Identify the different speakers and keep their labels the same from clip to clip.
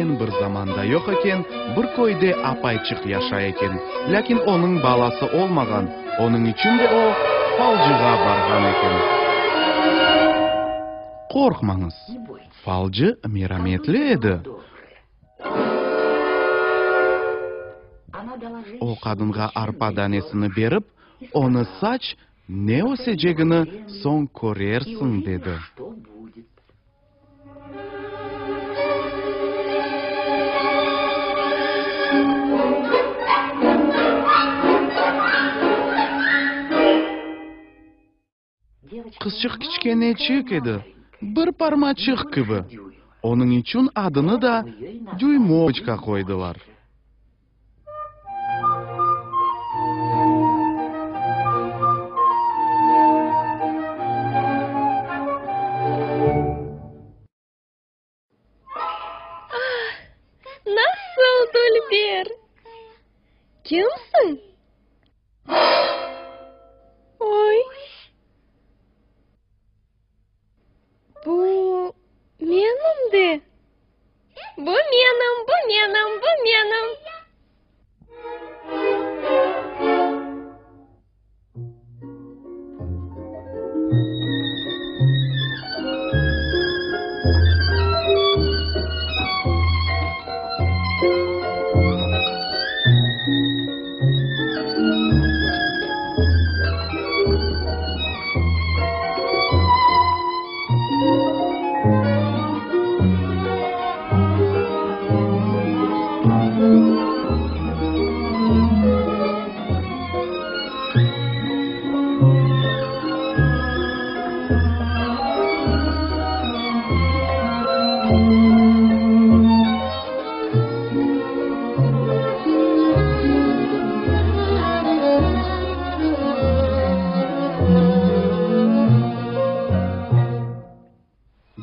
Speaker 1: Eken bir zamanda yoq eken, bir köyde apayçıq yaşay eken. Lâkin onıñ balası olmağan, onıñ içün de o, falcığa barğan eken. Qorqmañız, falcı merametli edi. O qadınğa arpa danesini berip, Onı saç, ne ösecegini soñ körersiñ, dedi. Qızçıq kiçkeneçik edi, bir parmaçıq kibi. Onıñ içün adını da Düymovoçka qoydılar.
Speaker 2: Ah, nasıl dülber! Kimsiñ? Oy! Bu menim de! Bu menim, bu menim, bu menim!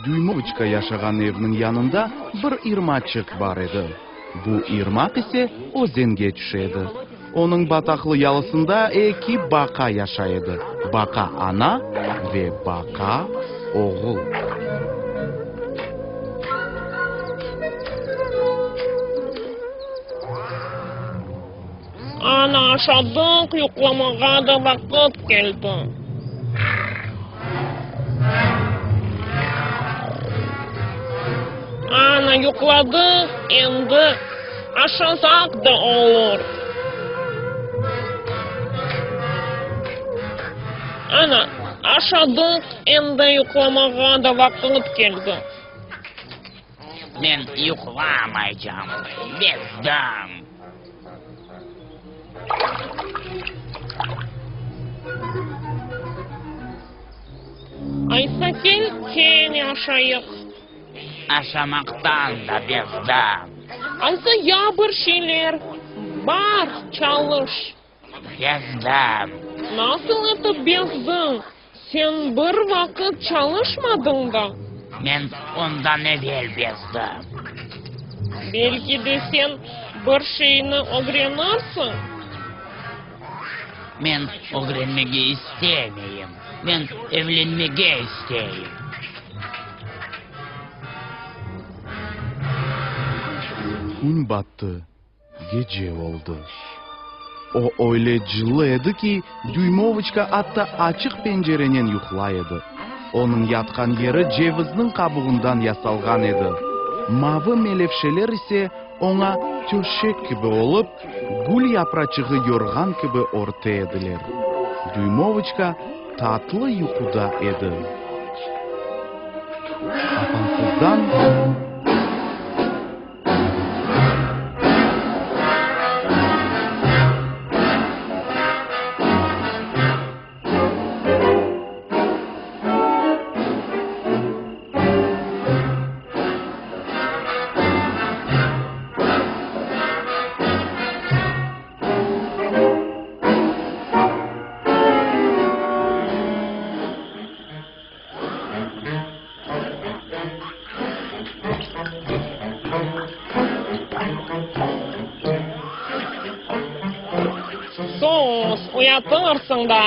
Speaker 1: Düymovoçka yaşağan evniñ yanında bir irmaçıq bar edi. Bu irmaq ise özenge tüşe edi. Onıñ bataqlı yalısında eki baqa yaşay edi, baqa ana ve baqa oğul.
Speaker 2: Ana, aşadıq, yuqlamağa da vaqıt keldi. Ana, yuqladıq, endi aşasaq da olur. Ana, aşadıq, endi yuqlamağa da vaqıt keldi.
Speaker 3: Men yuqlamaycam, bezdim.
Speaker 2: Aysa kel, kene aşayıq.
Speaker 3: Aşamaqtan da bezdim.
Speaker 2: Aysa ya bir şeyler, bar, çalış.
Speaker 3: Bezdim.
Speaker 2: Nasıl etip bezdiñ? Sen bir vaqıt çalışmadıñ da.
Speaker 3: Men ondan evel bezdim.
Speaker 2: Belki de sen bir şeyni ögrenirsiñ?
Speaker 3: Men ögrenmege istemeyim. Men evlenmege isteyim.
Speaker 1: Kün battı. Gece oldı. O öyle cıllı edi ki, Düymovoçka atta açıq pencerenen yuqlay edi. Onıñ yatqan yeri cevizniñ qabuğından yasalğan edi. Mavı melevşeler ise oña töşek kibi olıp, gül yapraçığı yorğan kibi örte ediler. Düymovoçka tatlı yuquda edi. Apansızdan.
Speaker 2: Sus, uyatırsıñ da!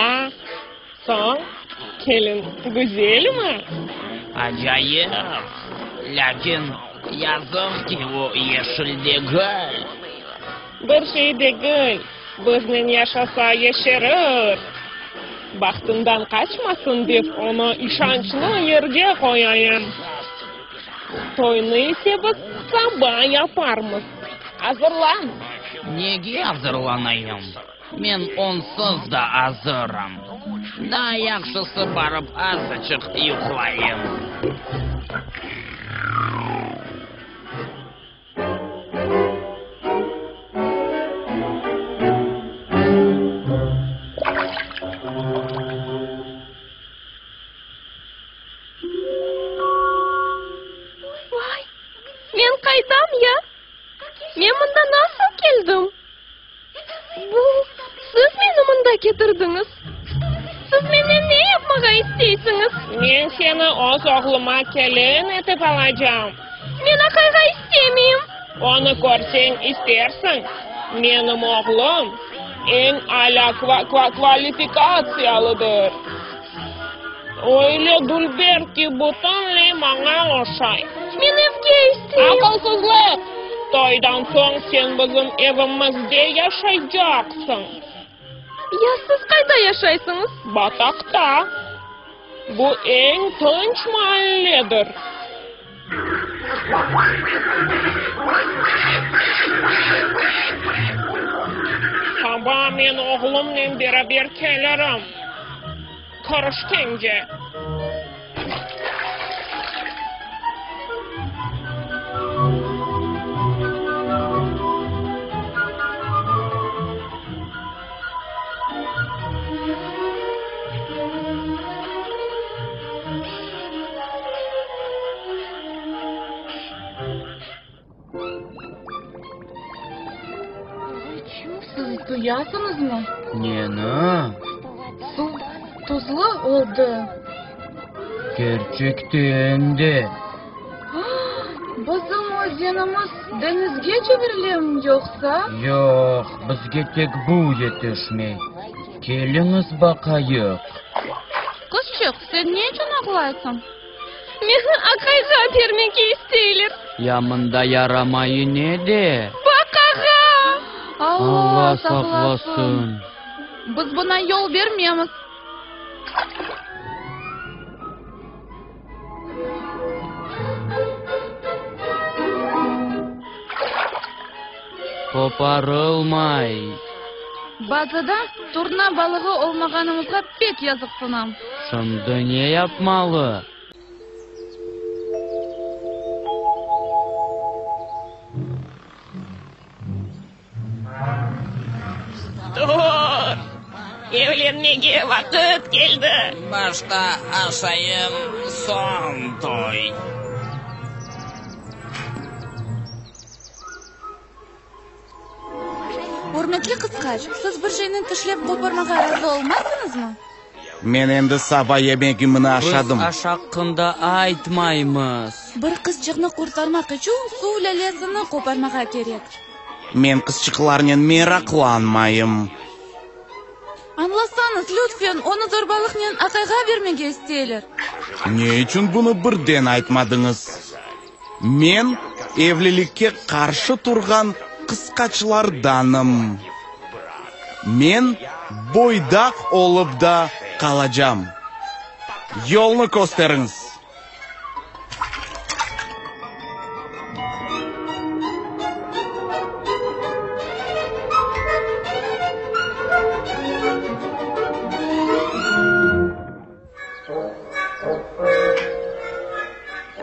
Speaker 2: Soñ, kelin güzelmi?
Speaker 3: Acayip! Lâkin. Yazıq ki, o yeşil degil.
Speaker 4: Bir şey degil, biznen yaşasa yeşerir. Bahtından qaçmasın dep, onı işançlı yerge qoyayım. Toynı ise biz saba yaparmız. Azırlan!
Speaker 3: Nege azırlanayım? Men onsız da azırım. Daa yahşısı barıp azıçıq yuqlayım.
Speaker 2: Vay, men qaydam ya? Men mında nasıl keldim? Bu, siz meni mında ketirdiñiz. Siz menden ne yapmağa isteysiñiz?
Speaker 4: Men seni öz oğluma kelin etip alacağım.
Speaker 2: Men aqayğa istemeyim.
Speaker 4: Onı körseñ istersiñ. Menim oğlum eñ alâ kvalifikatsiyalıdır. Öyle dülber ki, bütünley maña oşay.
Speaker 2: Men evge isteyim.
Speaker 4: Aqılsızlıq! Toydan soñ sen bizim evimizde yaşaycaqsıñ.
Speaker 2: Ya siz qayda yaşaysıñız?
Speaker 4: Bataqta. Bu eñ tınç maalledir. Saba men oğlumnen beraber kelirim. Körüşkence!
Speaker 5: Siz duyasıñızmı?
Speaker 6: Neni?
Speaker 5: Suv tuzlu oldı.
Speaker 6: Kerçekten de.
Speaker 5: Bizim özenimiz deñizge çevirilemi yoqsa?
Speaker 6: Yoq, bizge tek bu yetişmey. Keliñiz baqayıq.
Speaker 5: Qızçıq, sen ne içün ağlaysıñ?
Speaker 2: Meni aqayğa bermege isteyler.
Speaker 6: Ya mında yaramayı ne de?
Speaker 2: Baqağa!
Speaker 6: Alla saqlasın!
Speaker 5: Biz buña yol bermemiz.
Speaker 6: Qoparılmay.
Speaker 5: Bazıda turna balığı olmağanımızğa pek yazıqsınam.
Speaker 6: Şimdi ne yapmalı?
Speaker 4: Dur! Evlenmege vaqıt keldi.
Speaker 3: Başta aşayım, soñ toy.
Speaker 5: Ürmetli qızqaç, siz bir şeyni tişlep qoparmağa razı olmazsıñızmı?
Speaker 1: Men endi saba yemegimni aşadım.
Speaker 6: Biz aş aqqında aytmaymız.
Speaker 5: Bir qızçıqnı qurtarmaq içün suv lâlesini qoparmağa kerek.
Speaker 1: Men qızçıqlarnen meraqlanmayım.
Speaker 5: Añlasañız, lütfen, onı zorbalıqnen aqayğa bermege isteyler.
Speaker 1: Ne içün bunı birden aytmadıñız? Men evlilikke qarşı turğan qısqaçlardanım. Men boydaq olıp da qalacam. Yolnı kösteriñiz!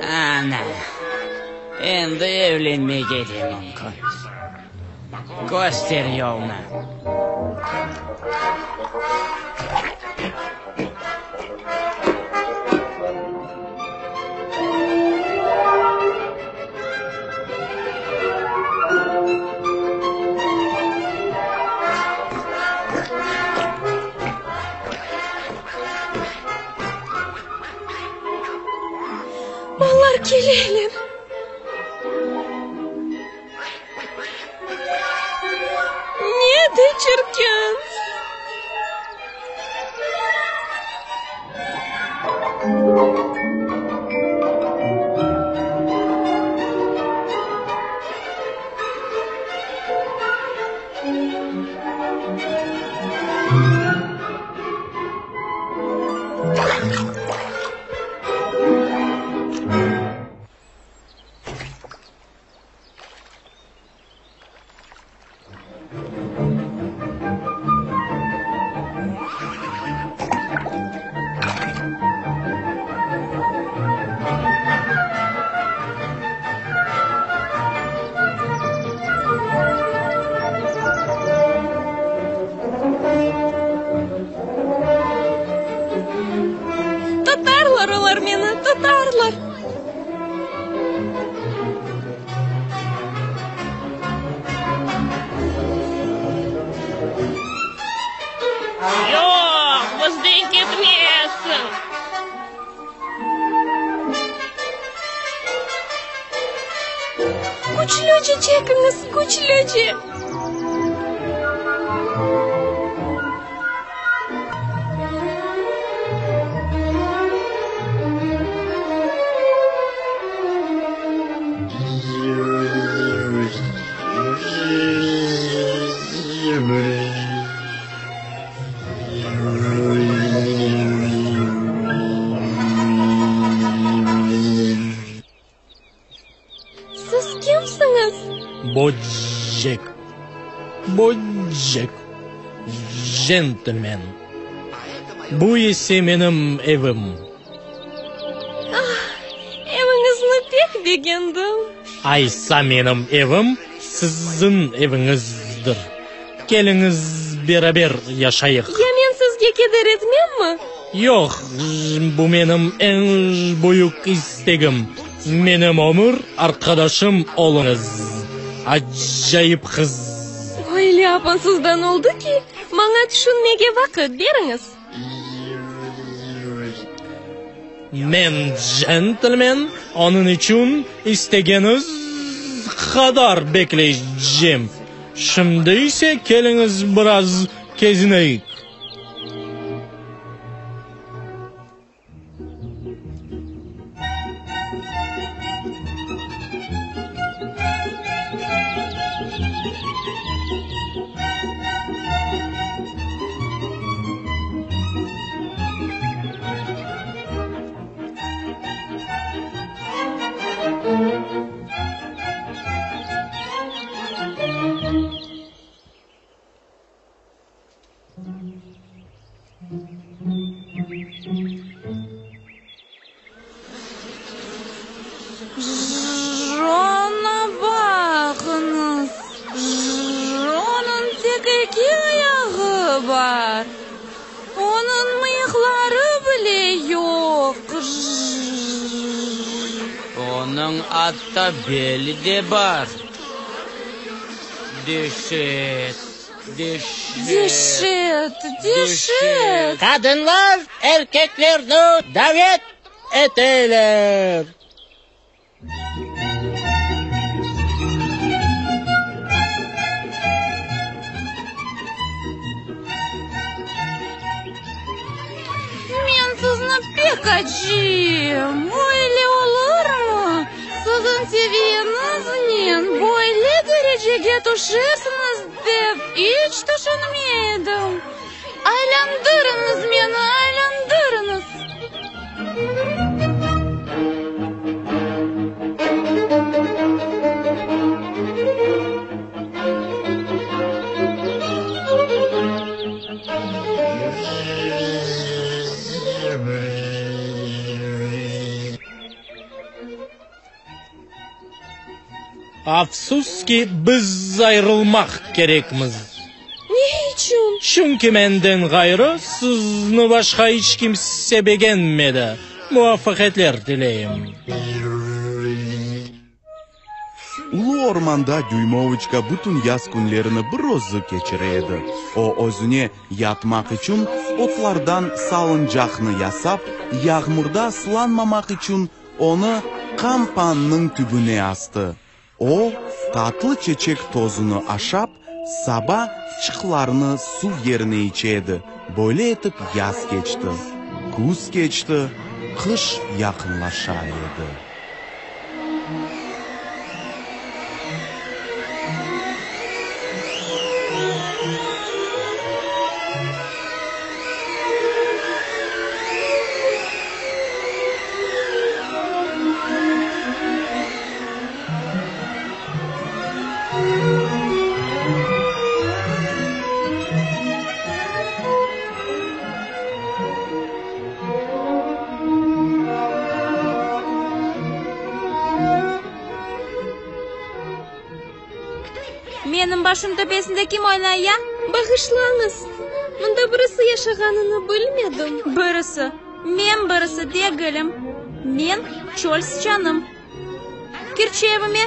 Speaker 3: Ana, endi evlenmege de mümkün. Köster yolnı.
Speaker 2: Olar keleler. Ne de çirkin! barlar.
Speaker 4: Yoq, bizden ketmezsiñ.
Speaker 2: Küçlüce çekiñiz, küçlüce! Siz kimsiñiz?
Speaker 7: Böcek, böcek, jentlmen. Bu ise menim evim.
Speaker 2: Ah, eviñizni pek begendim.
Speaker 7: Aysa menim evim siziñ eviñizdir. Keliñiz, beraber yaşayıq.
Speaker 2: Ya men sizge keder etmemmi?
Speaker 7: Yoq, bu menim eñ büyük istegim. Menim ömür arqadaşım oluñız, acayip qız.
Speaker 2: Öyle apansızdan oldı ki, maña tüşünmege vaqıt beriñiz.
Speaker 7: Men jentlmen, onıñ içün istegeniz qadar bekleycem. Şimdi ise keliñiz biraz kezineyik.
Speaker 5: Oña baqıñız, onıñ tek eki ayağı bar, onıñ mıyıqları bile yoq.
Speaker 6: Onıñ atta beli de bar. Deşet, deşet,
Speaker 5: Deşet, deşet.
Speaker 8: Qadınlar erkeklerni davet eteler.
Speaker 5: Men sizni pek acıyım. Öyle olurmı? Siziñ seviyeñiznen böyle derecege tüşersiñiz dep iç tüşünmey edim. Aylandırıñız meni, aylandırıñız!
Speaker 7: Afsus ki, biz ayırılmaq kerekmiz.
Speaker 2: Ne içün?
Speaker 7: Çünki menden ğayrı sizni başqa iç kimse begenmedi. Muvafaqiyetler tileyim.
Speaker 1: Ulu ormanda Düymovuçka bütün yaz künlerini bir özü keçire edi. O, özüne yatmaq içün otlardan salıncaqnı yasap, yağmurda ıslanmamaq içün onı qampannıñ tübüne astı. O, tatlı çeçek tozunı aşap, saba çıqlarnı suv yerine içe edi. Böyle etip yaz keçti, küz keçti, qış yaqınlaşa edi.
Speaker 5: Menim başım töpesinde kim oynay ya?
Speaker 2: Bağışlañız, mında birisi yaşağanını bilmedim.
Speaker 5: Birisi? Men birisi degilim. Men çöl sıçanım. Kirçi evime.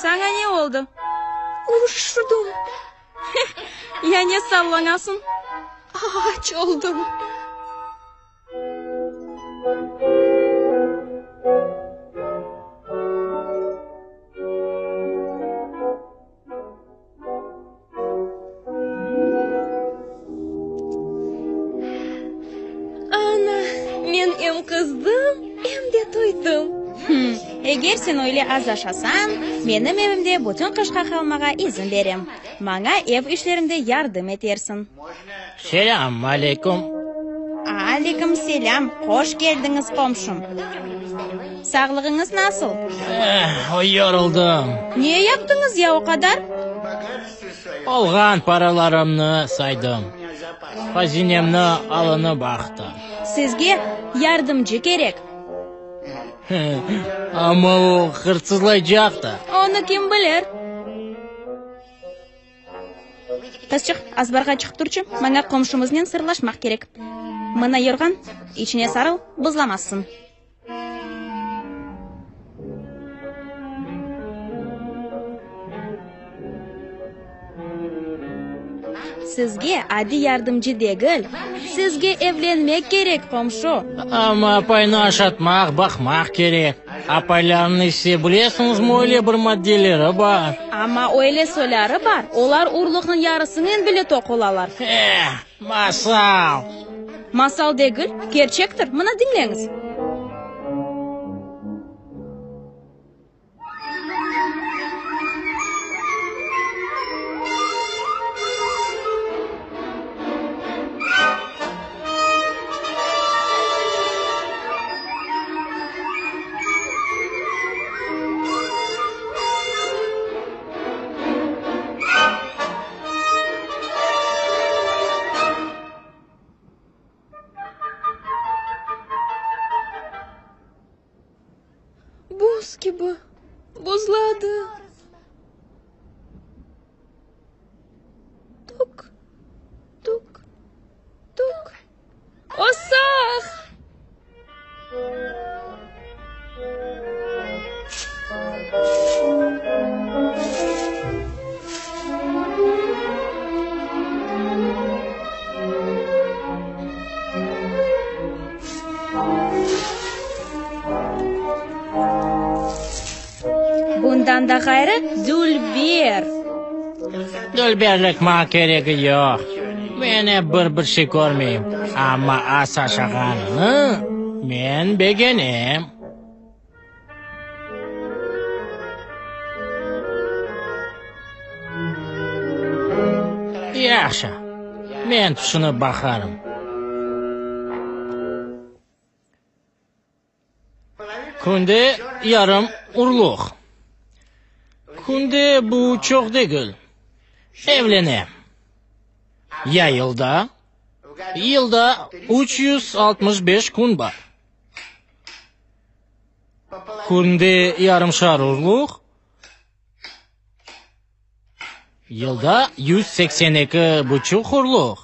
Speaker 5: Saña ne oldı?
Speaker 2: Üşüdim.
Speaker 5: Ya ne sallanasıñ?
Speaker 2: Aç oldım. Ana, men em qızdım, em de toydım.
Speaker 5: Hım, eger sen öyle az aşasañ, menim evimde bütün qışqa qalmağa izin berem. Maña ev işlerimde yardım etersiñ.
Speaker 8: Selâm aleyküm.
Speaker 5: Aleyküm selâm, hoş keldiñiz, qomşum. Sağlığıñız nasıl?
Speaker 8: Eh, yoruldım.
Speaker 5: Ne yaptıñız ya o qadar?
Speaker 8: Olğan paralarımnı saydım. Hazinemni alını baqtım.
Speaker 5: Sizge yardımcı kerek.
Speaker 8: Amma o hırsızlaycaq da.
Speaker 5: Onı kim bilir? Qızçıq, azbarğa çıqıp turçı, maña qomşumıznen sırlaşmaq kerek. Mına yorğan, içine sarıl, buzlamazsıñ. Sizge adiy yardımcı degil, sizge evlenmek kerek, qomşu.
Speaker 8: Amma apaynı aşatmaq, baqmaq kerek. Apaylarnıñ ise, bilesiñizmi, öyle bir maddeleri bar.
Speaker 5: Amma öyle soyları bar, olar urluqnıñ yarısınen bile toq olalar.
Speaker 8: Eh, masal!
Speaker 5: Masal degil, kerçektir, mına diñleñiz.
Speaker 2: Buz kibi buzladı. Tuk, tuk, tuk. Osah!
Speaker 5: Bundan da ğayrı, dülber.
Speaker 8: Dülberlik maña keregi yoq. Men ep bir bir şey körmeyim. Amma as aşağanını men begenem. Yahşı, men tüşünip baqarım. Künde yarım urluq. Künde bu çoq degil. Evlenem. Ya yılda? Yılda 365 kün bar. Künde yarımşar urluq, yılda 182 buçuq urluq.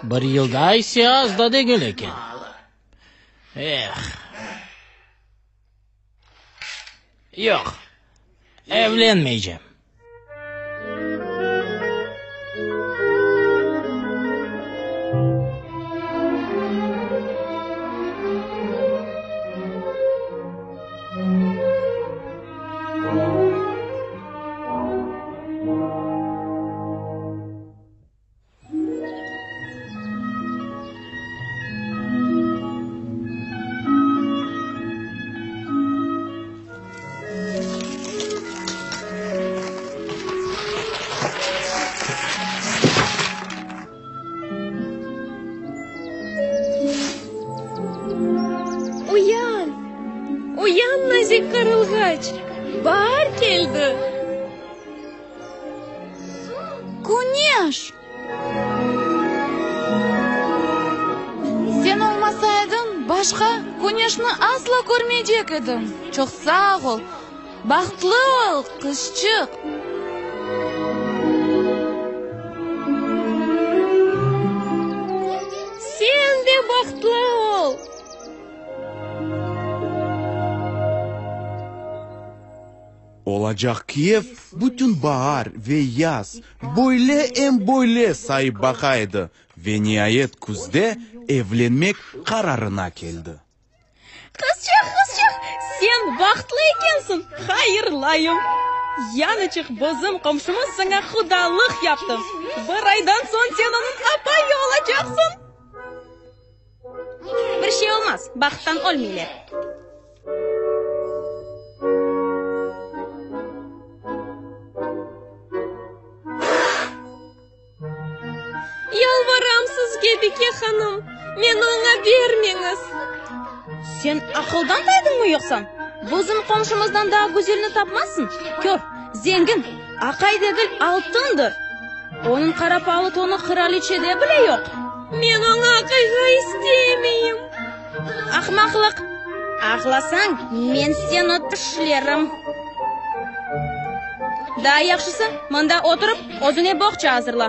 Speaker 8: Bir yılda ise az da degil eken. Eh. Yoq, evlenmeycem.
Speaker 2: Uyan! Uyan, nazik qarılğaç! Baar keldi!
Speaker 5: Küneş! Sen olmasaydıñ, başqa küneşni asla körmeycek edim. Çoq sağ ol. Bahtlı ol, qızçıq.
Speaker 1: Olacaq kiyev bütün baar ve yaz böyle em böyle sayıp baqa edi ve niayet küzde evlenmek qararına keldi.
Speaker 5: Qızçıq, qızçıq, sen bahtlı ekensiñ, hayırlayım! Yañıçıq bizim qomşumız saña qudalıq yaptı. Bir aydan soñ sen onıñ apayı olacaqsıñ. Bir şey olmaz, bahttan ölmeyler.
Speaker 2: Yalvaram sizge, Bike hanım, meni oña bermeñiz!
Speaker 5: Sen aqıldan taydıñmı yoqsa? Bizim qomşumızdan daa güzelini tapmazsıñ. Kör, zengin, aqay degil, altındır. Onıñ qara palı tonu qıraliçede bile yoq.
Speaker 2: Men oñı aqayğa istemeyim.
Speaker 5: Ahmaqlıq! Ağlasañ, men seni tişlerim. Daa yahşısı, mında oturıp, özüne boğça azırla.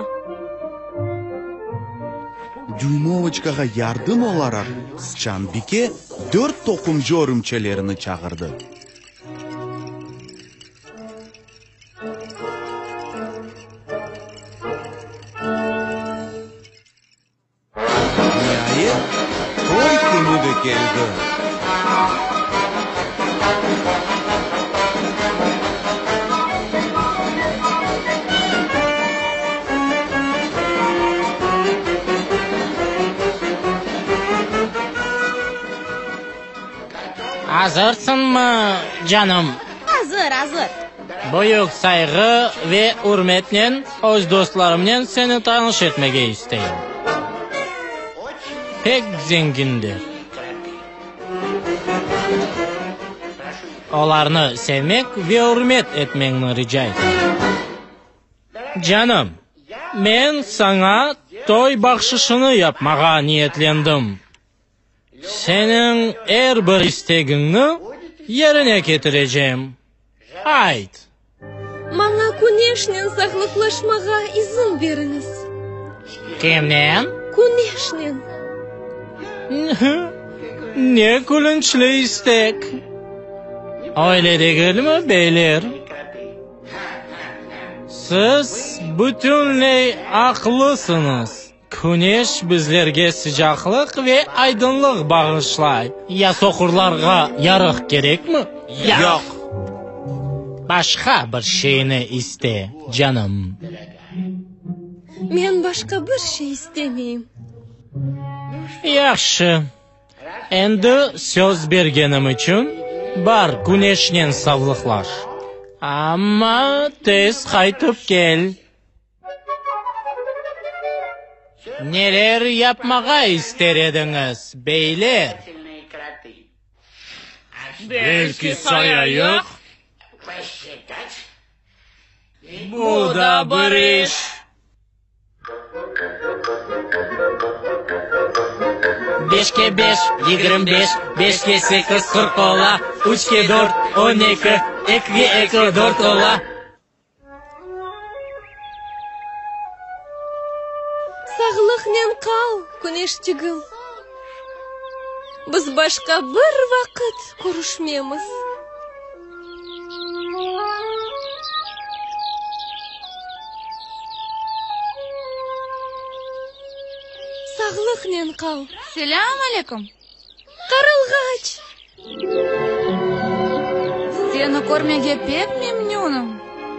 Speaker 1: Düymovoçkağa yardım olaraq Sıçanbike dört toqumcı örümçelerini çağırdı. Niayet, toy künü de keldi.
Speaker 8: Azırsıñmı, canım?
Speaker 5: Azır, azır.
Speaker 8: Büyük sayğı ve ürmetnen öz dostlarımnen seni tanış etmege isteyim. Pek zengindir. Olarnı sevmek ve ürmet etmeñni rica etem. Canım, men saña toy bahşışını yapmağa niyetlendim. Seniñ er bir istegiñni yerine ketirecem. Ayt!
Speaker 2: Maña küneşnen sağlıqlaşmağa izin beriñiz.
Speaker 8: Kimnen?
Speaker 2: Küneşnen.
Speaker 8: Ne külünçli istek! Öyle degilmi, beyler? Siz bütünley aqlısıñız. Küneş bizlerge sıcaqlıq ve aydınlıq bağışlay. Ya soqurlarğa yarıq kerekmi?
Speaker 6: Yoq.
Speaker 8: Başqa bir şeyni iste, canım.
Speaker 2: Men başqa bir şey istemeyim.
Speaker 8: Yahşı. Endi söz bergenim içün, bar, küneşnen savlıqlaş. Amma tez qaytıp kel. Neler yapmağa ister ediñiz, beyler? Belki sayayıq? Bu da bir iş. Beşke beş, 25, beşke sekiz, 40 ola, üçke dört, 12, ekige eki, dört ola.
Speaker 2: Sağlıqnen qal, küneşçigim. Biz başqa bir vaqıt körüşmemiz. Sağlıqnen qal.
Speaker 9: Selâm aleyküm.
Speaker 2: Qarılğaç!
Speaker 9: Seni körmege pek memnünim.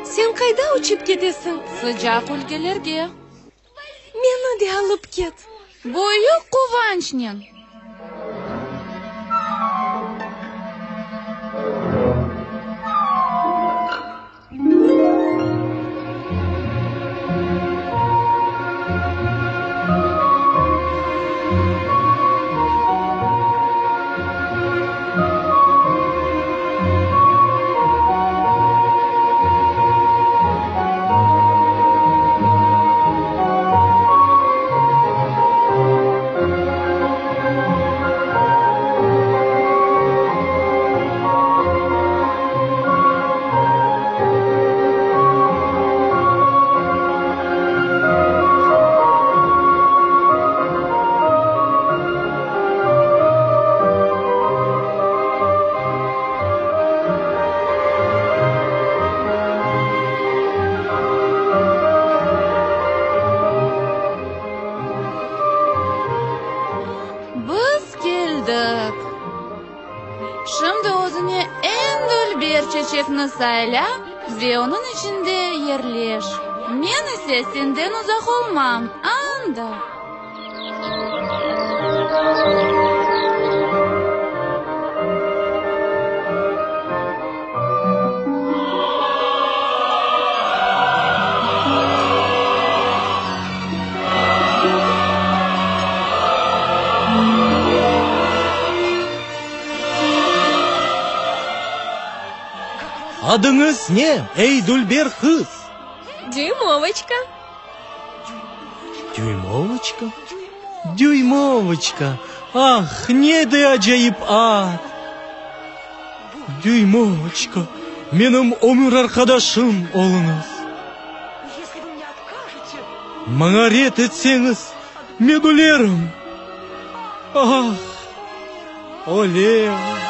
Speaker 2: Sen qayda uçıp ketesiñ?
Speaker 9: Sıcaq ülkelerge.
Speaker 2: Meni de alıp ket.
Speaker 9: Büyük quvançnen. Evlendik. Şimdi özüñe eñ dülber çeçekni sayla ve onıñ içinde yerleş. Men ise senden uzaq olmam, anda.
Speaker 7: Adıñız ne, ey dülber qız?
Speaker 2: Düymovoçka.
Speaker 7: Düymovoçka? Düymovoçka! Ah, ne de acayip ad! Düymovoçka, menim ömür arqadaşım oluñız! Maña red etseñiz, men ölerim! Ah, ölem!